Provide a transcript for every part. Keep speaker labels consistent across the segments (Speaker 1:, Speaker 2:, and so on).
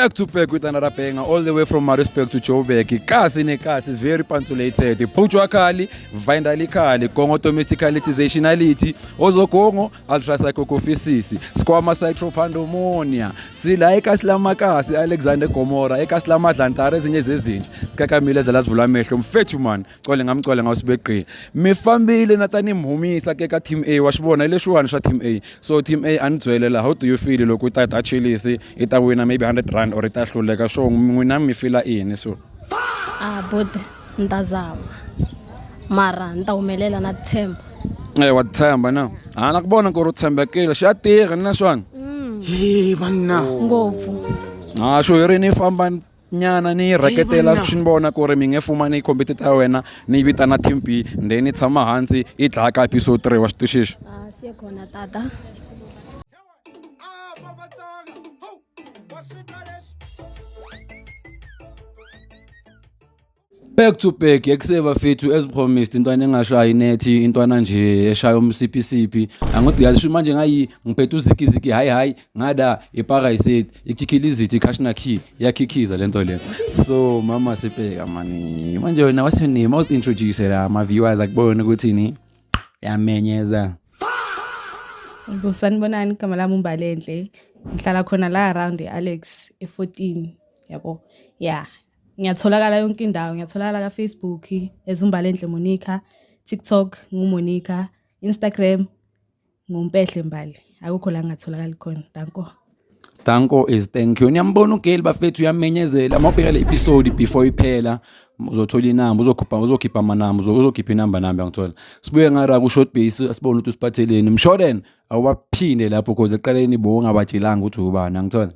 Speaker 1: Back to back with another banger all the way from Maritzburg to Joburg. Kasi ne kasi is very punctuated. Phutshwa khali, vindali khali, gongo domesticalizationality, ozogongo ultracyclophysis, squama cytrophandomonia. Sila ekasi lamakasi Alexander Gomora, ekasi lamadlantara ezinye zezinja. Sikakamile zalazivula amehlo mfethu man. Cwale ngamcwale ngawusibeqile. Mifambile natani mhumisa ke ka team A wa xivona leswiwani swa team A. So team A a ni byele la how do you feel loko i ta ta chilisi i ta wina maybe 100 rand or i ta hluleka so n'wina mi fila ini so
Speaker 2: a bode ni ta zama mara ni ta humelela na tshemba.
Speaker 1: Wa tshemba na a na ku vona ku ri u tshembekile xi ya tirha ni na swona.
Speaker 3: Hey banna.
Speaker 2: Ngopfu.
Speaker 1: A xo hi ri ni famba nyana ni yi rheketela swi ni vona ku ri mi nge fumani competitor ya wena ni yi vitana team B then ni tshama hansi yi dlaya ka episode 3 wa xi twisisa.
Speaker 2: A siye khona tata.
Speaker 1: Back to back ekuse bafethu as promised intwana engashayi inethi intwana nje eshaya umsiphisiphi angithi uyazisho manje ngayi ngiphethe uzikiziki hayi hayi ngada iparasite ikhikhilizithi ikhashina key iyakhikhiza lento le. So mama sibheka mani manje wena what's your name? Awuzi-introduce la ama-viewers akubone ukuthi ni yamenyeza.
Speaker 4: Yebo, sanibonani, igama lami uMbalenhle. Ngihlala khona la around e-Alex e-14, yabo. Yeah. Ngiyatholakala yonke indawo, ngiyatholakala ka-Facebook as uMbalenhle Monica, TikTok nguMonica, Instagram nguMpehle Mbali. Akukho la ngingatholakali khona. Danko.
Speaker 1: Danko is thank you. Niyambona ugirl bafethu uyamenyezela. Mawubheka le episode before iphela uzothola inamba, uzokhupha uzokhipha amanamba, uzokhipha inamba namba ngithola. Sibuye ngara ku short base sibone ukuthi usiphatheleni. Mshoden awubaphinde lapho because eqaleni bowungabatshelanga ukuthi ubani angithola.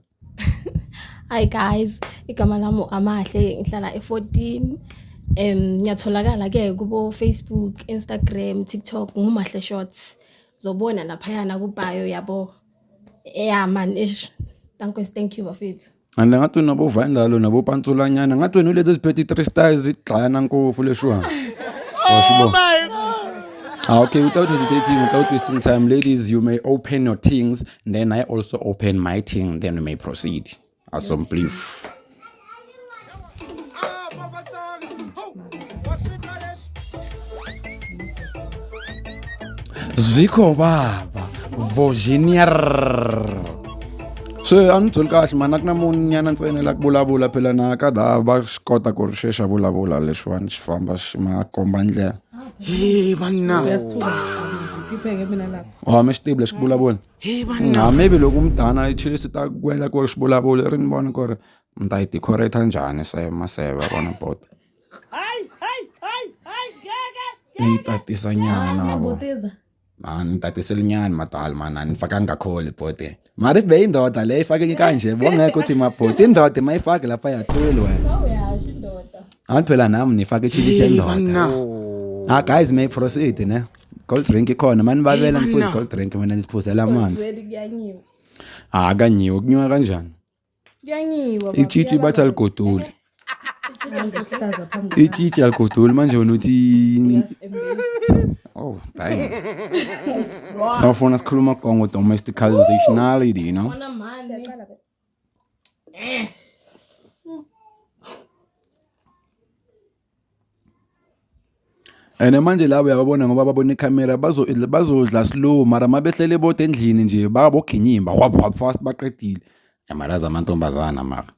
Speaker 2: Hi guys, igama lami Amahle, ngihlala e-14. Ngiyatholakala ke kubo Facebook, Instagram, TikTok nguMahle Shots. Zobona laphayana ku bio yabo. Yeah man, ish. Thank you, thank you bafethu.
Speaker 1: And ngathi unabo vandalo nabo pantsulanyana ngathi wena ulezi eziphethe i-three stars zigxayana nkofu leshiwa. Oh my God. Ah, okay, without hesitating, without wasting time, ladies, you may open your things, then I also open my thing, then we may proceed. Awesome, please. Zviko baba, Virginia. Se a ni byeli kahle mani a ku na munhu nyana ntsena la ku vulavula phela na ka da va swi kota ku ri xe xa vulavula leswiwani xi famba xi ma komba ndlela.
Speaker 3: Hey banna.
Speaker 4: Uyasithuka. Ngipheke mina lapha.
Speaker 1: Oh, mi swi tivi leswi ku vulavula.
Speaker 3: Hey banna.
Speaker 1: Ha maybe loko mudana chilisi ta ku endla ku ri xi vulavula ri ni vona ku ri mi ta yi decorate njhani se maseve vona bota. Ni yi tatisa nyana vo.
Speaker 2: Butiza.
Speaker 1: A ni tatiseli nyana madala mani a ni fakanga kholi boti. Mara if beyindoda le ifake kanje bongeke uthi mabhoti indoda mayifake lapha yathuli wena.
Speaker 2: Uyasho indoda.
Speaker 1: Angithi phela nami nifake ichilisi
Speaker 3: Hey
Speaker 1: yendoda.
Speaker 3: banna.
Speaker 1: Ah guys may proceed ne. Cold drink ikhona mani babela
Speaker 3: Hey,
Speaker 1: ngiphuza
Speaker 3: banna.
Speaker 1: cold drink mina ngiziphuzela amanzi.
Speaker 4: Vele kuyanyiwa.
Speaker 1: Ah kanyiwe kunywa kanjani?
Speaker 4: Kuyanyiwa. baba,
Speaker 1: Itshitshi bathi aligoduli.
Speaker 4: Kuhlaza phambi.
Speaker 1: Itshitshi aligoduli manje wena uthi oh damn. Sawufuna sikhuluma kongo domesticalizationality you know.
Speaker 2: Ona mani.
Speaker 1: And manje labo uyababona ngoba babona ikhamera bazodla slow mara mabehlele bodwa endlini nje baboginyimba hwap hwap fast baqedile. Yamalaza amantombazana mara.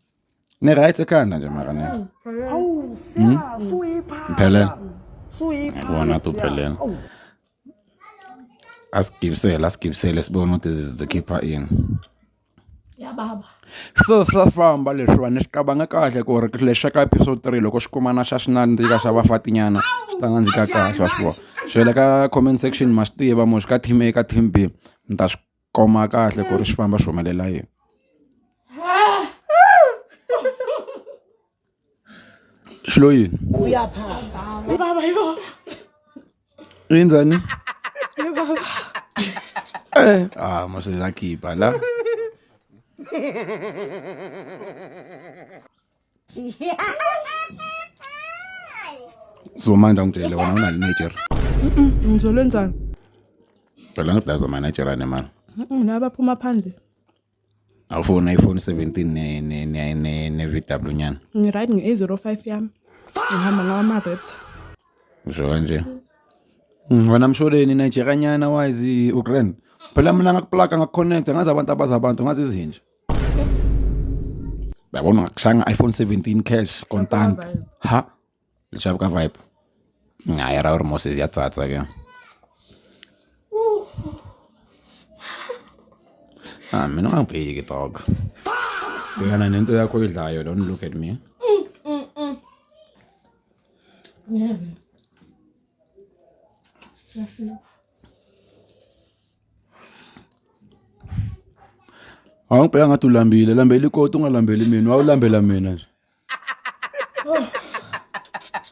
Speaker 1: Ni right ekhanda nje mara ne.
Speaker 3: Hawu siya suyipha.
Speaker 1: Ngiphelele.
Speaker 3: Suyipha.
Speaker 1: Ngiyakubona ukuthi uphelele. Asigibisele asigibisele sibone ukuthi zikhipha ini.
Speaker 2: Ya baba.
Speaker 1: Swi swa famba leswiwani swi cabanga kahle ku ri lexi ka episode 3 loko xi kumana xa xi nandzika xa vafatinyana xi ta nandzika kahle wa swi vona. Xela ka comment section ma swi tiva mox ka team A ka team B ni ta swi koma kahle ku ri xi famba xi humelela yini. Xi lo yini?
Speaker 3: Baba yo.
Speaker 1: Yenzani? Eh, ah mase yakhipha la. So manje angitshele wena unalo iNigeria.
Speaker 4: Ngizolwenzani?
Speaker 1: Phela ngidaza ama Nigeria nemali.
Speaker 4: Nabaphuma phandle.
Speaker 1: Awufuni iPhone 17 ne ne ne ne, ne VW nyana.
Speaker 4: Ngi-right nge-A05 yami. Ngihamba ngawo ama-Raptor.
Speaker 1: Usho kanje. Wena msholeni Nigeria nyana wise Ukraine. Phela mina ngakuplaka ngakuconnecta ngazi abantu abazi abantu ngazi izinja. Yabona ngakushaya iPhone 17 cash kontant. Ha. Lishaba ka vibe. Hayi ra Moses yatsatsa ke. Ah, mina ungangibheki dog. Bhekana nento yakho oyidlayo, don't look at me.
Speaker 2: Ngeke.
Speaker 1: Awungibheka ngathi ulambile, lambela ikoti ungalambeli mina, wawulambela mina nje.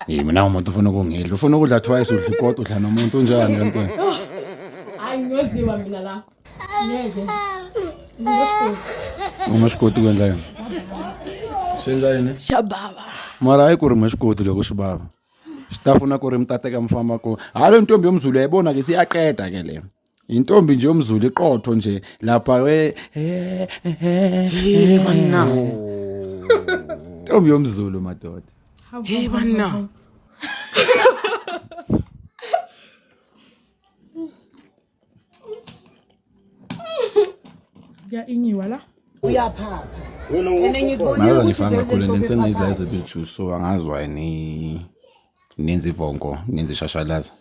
Speaker 1: Yey mina umuntu ufuna ukungidla, ufuna ukudla twice udla ikoti udla nomuntu unjani kanti wena?
Speaker 2: Hayi ngiyodliwa mina la. Ngeke. Ngiyosikuthi.
Speaker 1: Ungaxikoti ku endla yini? Swi endla yini?
Speaker 2: Shababa.
Speaker 1: Mara hayi ku ri mi xikoti loko xi vava. Xi ta pfuna ku ri mi ta teka mi famba kona. Halo ntombi yomzulu uyayibona ke siyaqeda ke le. Intombi nje yomzulu iqotho nje lapha we
Speaker 3: Hey banna.
Speaker 1: Ntombi yomzulu madoda.
Speaker 3: Hey banna.
Speaker 4: Kuya-inyiwa la.
Speaker 3: Uyaphapha. And ngikubonile
Speaker 1: Mara
Speaker 3: ukuthi
Speaker 1: ngifanga
Speaker 3: vele
Speaker 1: kakhulu
Speaker 3: lenhlobo
Speaker 1: ngisengizidla
Speaker 3: ephaphayo.
Speaker 1: ezethu so angazi why ni nenza ivonko nenza ishashalaza.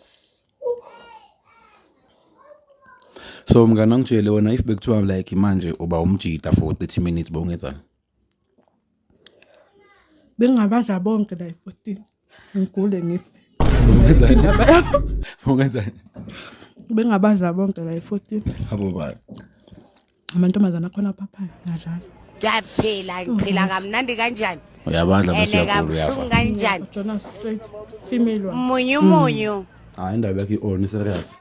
Speaker 1: So mngani angitshele wena if bekuthiwa like manje uba umjita for 30 minutes bowungenzani?
Speaker 4: Bengingabadla bonke la e-14. Ngigule ngife.
Speaker 1: Bowungenzani? Bowungenzani?
Speaker 4: Bengingabadla bonke la e-14.
Speaker 1: Abo bani?
Speaker 4: Amantombazane akhona aphaphayo ngadlala.
Speaker 5: Ngiyaphila, ngiphila kamnandi kanjani?
Speaker 1: Uyabadla bese
Speaker 5: Ene
Speaker 1: uyagula uyafa.
Speaker 5: kabuhlungu kanjani?
Speaker 4: Jonas straight female one.
Speaker 5: Munyu munyu.
Speaker 1: Hayi indaba yakho i-on serious.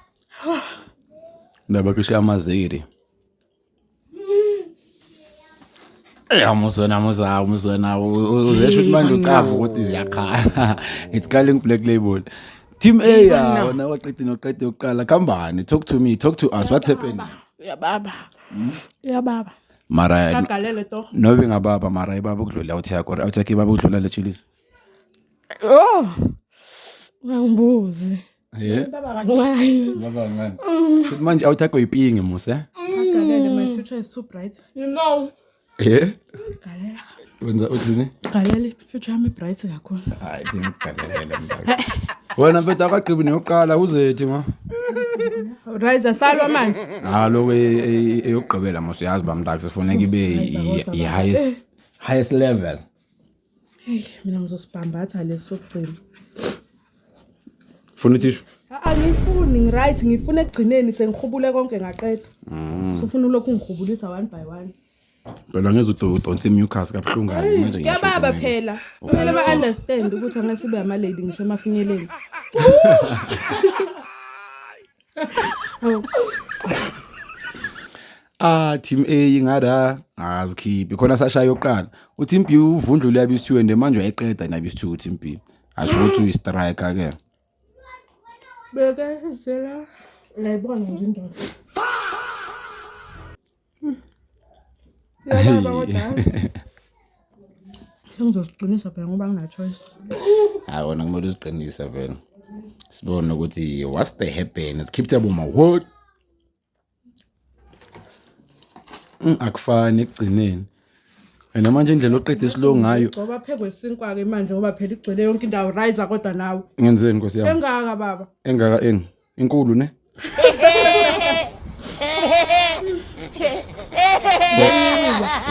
Speaker 1: Indaba yakho ishiya amaziri. Eh musona musa musona uzesho ukuthi manje ucava ukuthi ziyakhala. It's calling black label. Team A ya wena waqeda noqeda yokuqala khambani talk to me talk to us what's happening?
Speaker 2: Uyababa. Uyababa.
Speaker 1: Mara
Speaker 4: Kagalele torho.
Speaker 1: nobe ngababa mara ibaba ukudlula out yakho out yakho ibaba ukudlula le chilies.
Speaker 2: Oh. Ungangibuzi.
Speaker 1: Yeah.
Speaker 2: Baba kancane.
Speaker 1: Baba ngani? Futhi manje out yakho ipingi musa. eh?
Speaker 4: Kagalele my future is too bright.
Speaker 2: You know.
Speaker 1: Eh?
Speaker 4: Galela.
Speaker 1: Wenza uthini?
Speaker 4: Galela i-future yami bright kakhulu.
Speaker 1: Hayi ngikugalelele mntaka. Wena mfethu akagqibi neyokuqala uzethi ma.
Speaker 4: Rise salwa manje.
Speaker 1: Ah lokho eyokugqibela mos uyazi ba mntaka sifuneka ibe i highest level.
Speaker 4: Hey, mina ngizosibhambatha lesi sokugcina.
Speaker 1: Funa ithishu?
Speaker 4: Angifuni ngi-right ngifuna ekugcineni sengihubule konke ngaqeda. Sufuna ulokhu ngihubulisa one by one.
Speaker 1: Phela ngeze udonsa imucus kabuhlungu kabi manje ngiyasho.
Speaker 4: Kuyababa phela. Kumele ba-understand ukuthi angeke sibe ama-lady ngisho emafinyeleni.
Speaker 1: Ah team A ngada azikhiphi khona sashaya yokuqala. U-team B uvundlule yabe is2 and manje uyayiqeda nabe is2 team B. Asho ukuthi uyi-striker ke.
Speaker 4: Bekezela.
Speaker 2: Uyayibona nje indoda.
Speaker 4: Kuyababa kodwa. Sengizoziqinisa phela ngoba ngina-choice.
Speaker 1: Hayi wena kumele uziqinise vele. Sibone ukuthi what's the happen. It's keep table my word. Akufani ekugcineni. And manje indlela oqeda islow ngayo
Speaker 4: Ngoba phekwe isinkwa-ke manje ngoba phela igcwele yonke indawo rise kodwa nawe.
Speaker 1: ngenzeni nkosi yami?
Speaker 4: Engaka baba.
Speaker 1: Engaka eni? Inkulu ne?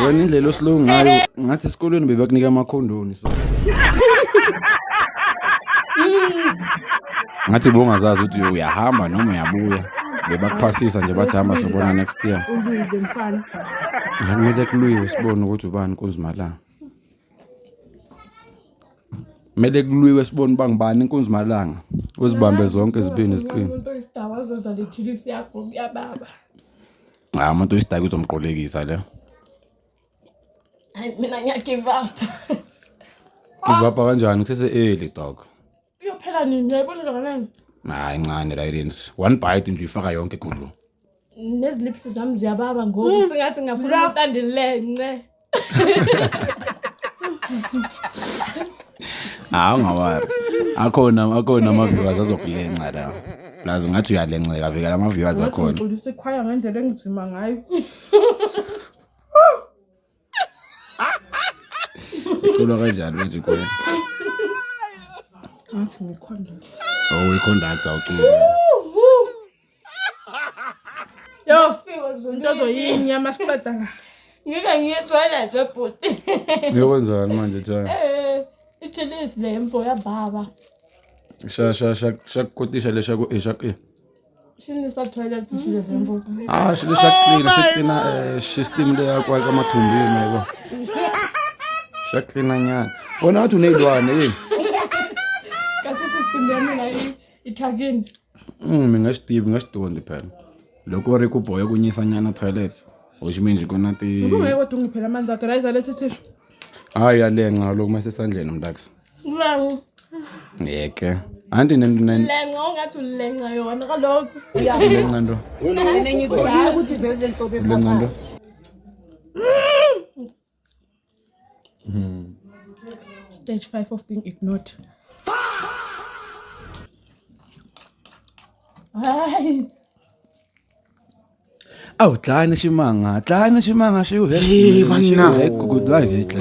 Speaker 1: Wena indlela oslow ngayo ngathi esikolweni bebakunika amakhondoni so. Ngathi bongazazi ukuthi uyahamba noma uyabuya. Bebakuphasisa nje bathi hamba sobona next year.
Speaker 4: Ulwile mfana.
Speaker 1: Kumele kuliwe sibone ukuthi ubani inkunzimalanga. Kumele kuliwe sibone uba ngubani inkunzimalanga. Uzibambe zonke zibini ziqine.
Speaker 2: Umuntu oyisidakwa azodla le chilisi yakho kuyababa.
Speaker 1: Hayi umuntu oyisidakwa uzomqolekisa le.
Speaker 2: Hayi mina ngiya-give up.
Speaker 1: Give up kanjani kusese early dog.
Speaker 2: Iyophela nini? Uyayibona kanani?
Speaker 1: Hayi incane la ilensi. One bite nje ifaka yonke igudlu.
Speaker 2: Nezilips zami ziyababa ngoku sengathi ngingafuna umuntu andilence.
Speaker 1: Hawu ungawari. Akhona akhona ama viewers azokulenca la. Plus ngathi uyalenceka vika lama viewers akhona.
Speaker 3: Ngixolisa ikhwaya ngendlela engizima ngayo.
Speaker 1: Iculwa kanjani manje ikhwaya?
Speaker 3: Ngathi ngikhondothi.
Speaker 1: Oh iconductor ucula.
Speaker 3: Yo, into ozoyinya masiqeda la.
Speaker 2: Ngike ngiye toilet webhuti.
Speaker 1: Uyokwenzani manje Thaya?
Speaker 2: Eh, ithilisi le mfo yababa.
Speaker 1: Sha sha sha sha kutisha lesha ku e xa ku e.
Speaker 2: Xinisa toilet swilo leswi mfo.
Speaker 1: Ah, xilo xa clean, xi clean eh system leya kwa ka mathumbini yabo. Xa clean nyana. Wena ngathi uneyilwane yini?
Speaker 2: Kasi system ya mina yi yi thyakini.
Speaker 1: Mi nga swi tivi, mi nga swi dyondzi phela. Loko ri ku bohe ku nyisa nyana toilet, which means ku na ti
Speaker 3: Kungeke kodwa ungiphela amanzi akhe la izaletha ithishu.
Speaker 1: Hayi uyalenca kaloku masesandleni mntaks.
Speaker 2: Lenca.
Speaker 1: Yeke. Anti nen nen
Speaker 2: Lenca ungathi ulenca yona kaloku.
Speaker 1: ulenca nto.
Speaker 5: Mina ngikubonile ukuthi vele le nhlobo
Speaker 1: Ulenca nto.
Speaker 3: Stage 5 of being ignored.
Speaker 2: Hayi.
Speaker 1: Awu dlayani ximanga, dlayani ximanga xi
Speaker 3: Hey, banna.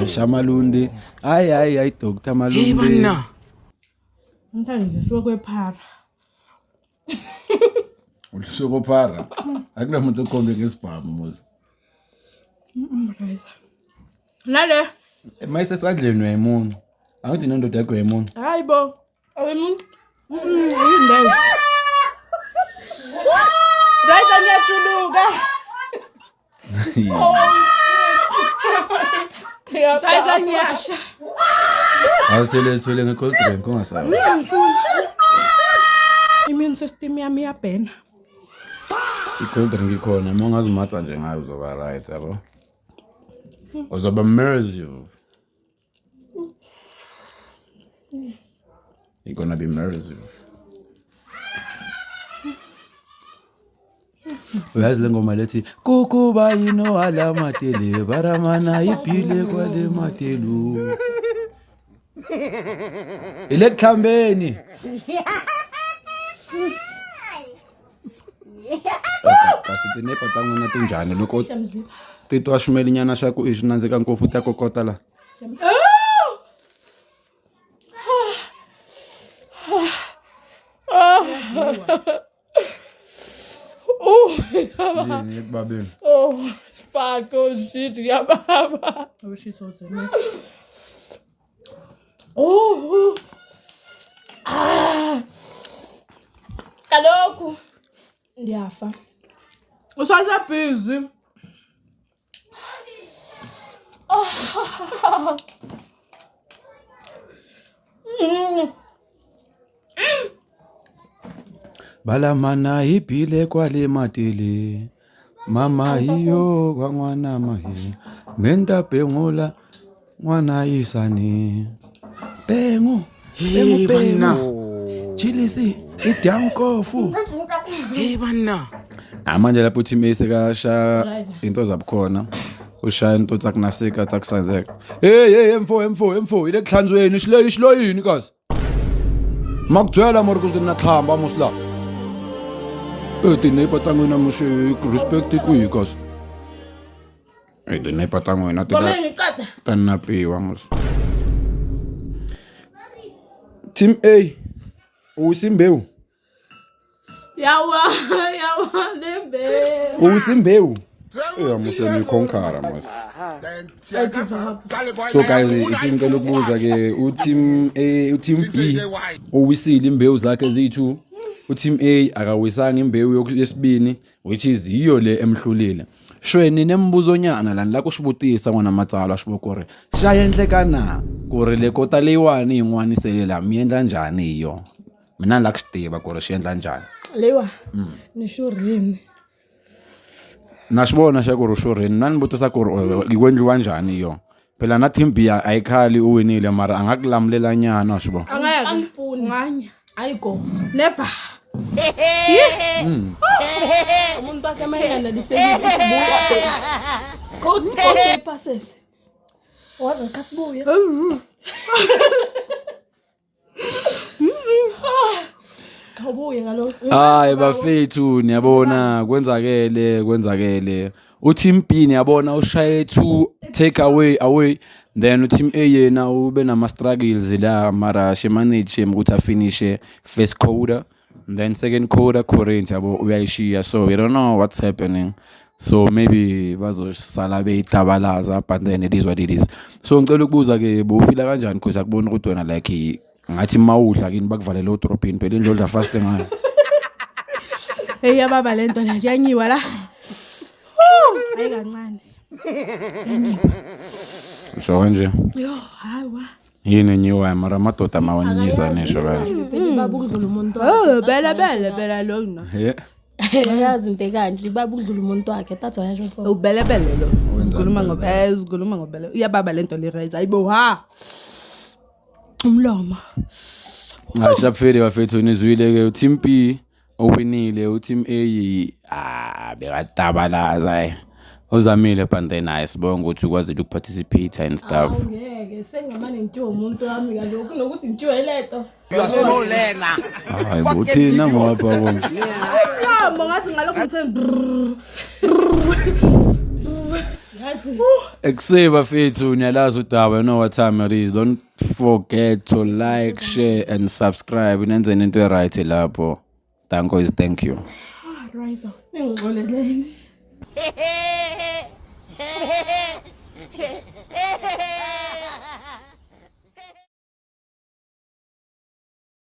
Speaker 1: Xa Malundi. Hayi hayi hayi Dr.
Speaker 3: Hey
Speaker 1: Malundi.
Speaker 3: banna.
Speaker 4: Namhlanje nje suke kwephara.
Speaker 1: Ulisuko phara. Akunamuntu okhombe ngesibhamu muzi.
Speaker 3: Right. Nale.
Speaker 1: Mayisesandleni uyayimunca. Angithi nendoda yakho uyayimunca.
Speaker 3: Hayi bo.
Speaker 2: Umuntu
Speaker 3: Yini leyo? Right ngiyajuluka. Right ngiyasha.
Speaker 1: Awusithele sithele nge-cold drink ungasabi.
Speaker 3: Ngifuni. Immune system yami iyabhena.
Speaker 1: I-cold drink ikhona, uma ungazimatha nje ngayo uzoba right yabo. Uzoba merciful. You're gonna be merciful. Uyazi le ngoma lethi kukuba yino alamatele baramana iphile kwale matelu. Ile kuhlambeni. Kasi tinepa ta n'wina ti njhani loko titwa ximelinyana xa ku i xi nandzika ngopfu ta kokota la? Yini ekubabeni?
Speaker 2: Oh, fuck, oh shit, ngiyababa.
Speaker 3: I wish you told me.
Speaker 2: Oh. Ah. Kaloku ndiyafa.
Speaker 3: Usase busy.
Speaker 1: Balamana ibile kwale matele. Mama iyo kwa ngwana mahe. Menta pengola ngwana isane. Pengo, pengo
Speaker 3: Hey banna.
Speaker 1: pengo. Chilisi idankofu.
Speaker 3: Hey banna.
Speaker 1: Manje lapho team A sekasha
Speaker 2: Right.
Speaker 1: into zabukhona. Ushaya into tsakunasika tsakusanzeka. Hey hey mfo mfo mfo ile kuhlanzweni xilo xilo yini kasi? Makubyela mori ku na tlhamba musi la. Eh tinepa ta n'wina musi respect kwihi kasi? Eh tinepa ta n'wina ti
Speaker 2: Komele ngiqeda.
Speaker 1: ta napiwa musi. Team A uwisa imbewu.
Speaker 2: Yawa, yawa lembe.
Speaker 1: Uwisa imbewu. Eh musi ni conqueror musi. So guys, ithi ngicela ukubuza ke u-team A, u-team B uwisile imbewu zakhe eziyi-2. U-team A akawisanga imbewu yesibini which is yiyo le emhlulile. Shweni nembuzonyana lani la ku swi vutisa n'wana matsalwa swi ku ri xa endleka na ku ri le kota leyiwani yin'wana sele la mi endla njhani hi yona? Mina ni la ku swi tiva ku ri swi endla njhani.
Speaker 2: Leyiwa ni xurhini.
Speaker 1: Na swi vona xa ku ri xurhini na ni vutisa ku ri ku endliwa njhani hi yona. Phela na team B a yi khali u winile mara a nga ku lamulela nyana wa swi vona.
Speaker 3: Angeke.
Speaker 2: Angipfuni.
Speaker 3: Unganya.
Speaker 2: Ayiko.
Speaker 3: Never.
Speaker 2: Umuntu wakhe uma enganelisekile ubuya bheka. Code passes. Waze khasibuye. Awubuye ngalokho.
Speaker 1: Hayi bafethu niyabona kwenzakele kwenzakele. UTeam B niyabona ushaye 2 take away away, then uTeam A yena ube nama struggles la, mara she manage him ukuthi afinishe first quarter, then second quarter Corinth yabo uyayishiya, so we don't know what's happening, so maybe bazosala beyitabalaza, but then it is what it is. So ngicela ukubuza ke, bowufila kanjani? Because akubona ukuthi wena like ngathi mawudla kini bakuvalela odrobheni phela, indlu odla fast ngayo.
Speaker 3: Hey, yababa lento la, kuyanyiwa la. Hayi kancane.
Speaker 1: Usho kanje?
Speaker 3: Yo, hayi wa.
Speaker 1: Yini enyiwayo mara amadoda mawanyisa nisho kanje?
Speaker 2: Phela baba ukudlula umuntu
Speaker 3: Oh,
Speaker 2: wakhe.
Speaker 3: bela bela bela lo no.
Speaker 1: Yeah.
Speaker 2: Ayazi into ekanje, baba ukudlula umuntu wakhe. That's why yasho so.
Speaker 3: Ubele bele lo. Uzikhuluma ngoba uzikhuluma ngobele. Iyababa lento le right. Hayibo ha. Umlomo.
Speaker 1: Hayi shapfele bafethu, nizwile ke, uTeam B owinile, uTeam A ah bekatabalaza, hayi uzamile, but then hayi sibonga ukuthi ukwazile ukuparticipate and stuff.
Speaker 2: Awungeke sengamane ngitshiwe umuntu wami kaloku kunokuthi ngitshiwe leto.
Speaker 1: Hayi buthina ngapha ko.
Speaker 3: Umlomo ngathi ngalokho ngithe brrr.
Speaker 2: Ngathi
Speaker 1: Ekuseni bafethu, niyalazi udaba, you know what time it is. Don't forget to like, share and subscribe. Nenze into e-right lapho. Thank you, thank you.
Speaker 3: Right.
Speaker 2: Ningixoleleni.